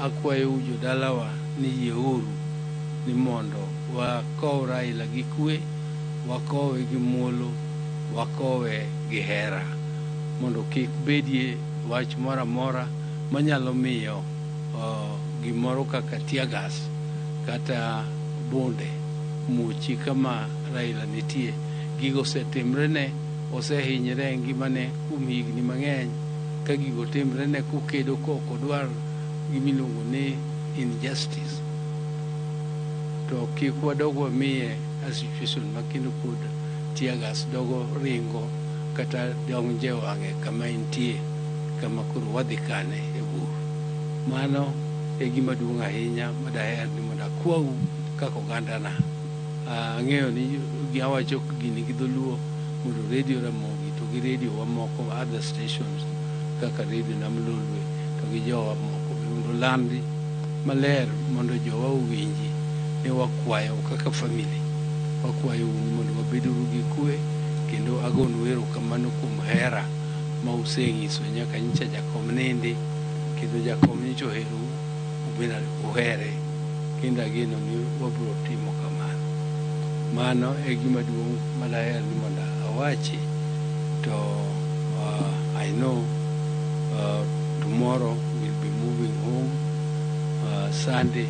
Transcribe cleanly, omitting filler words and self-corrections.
akwayou jodalawa ni yieuru ni mondo wakow Raila gi kwe, wakowe gi muolo, wakowe gi hera mondo kik bedie wach moro amora manyalo miyo gimoro kaka tear gas kata bunde muochi kama Raila nitie. Gigo osetimre ne, osehinyre e ngimane kuom higni mang'eny ka gigo timre ne kokedo ka ok odwar gimiluongo ni injustice. To kik wadog wamiye a situation ma kendo pod tear gas dogo ringo kata donjo e wang'e kama entie kama koro wadhi kane e bur. Mano e gima duong' ahinya madaher ni mondo akwau kaka ogandana. Ang'eyo ni awacho gini gi dholuo mondo redio Ramogi to gi redio wa moko, other stations kaka redio Nam Lolwe to gi jowa moko be mondo olandi maler mondo jowa owinji ni wakwayo kaka family, wakwayou ni mondo wabeduru gi kwe kendo agonu erokamano kuom hera ma useng'iso nyaka nyocha jakom nindi kendo jakom nyocha oherou ubende uhere kendo ageno ni wabiro timo kamano. Mano e gima duong' madaher ni mondo awachi to I know tomorrow we'll be moving home, Sunday.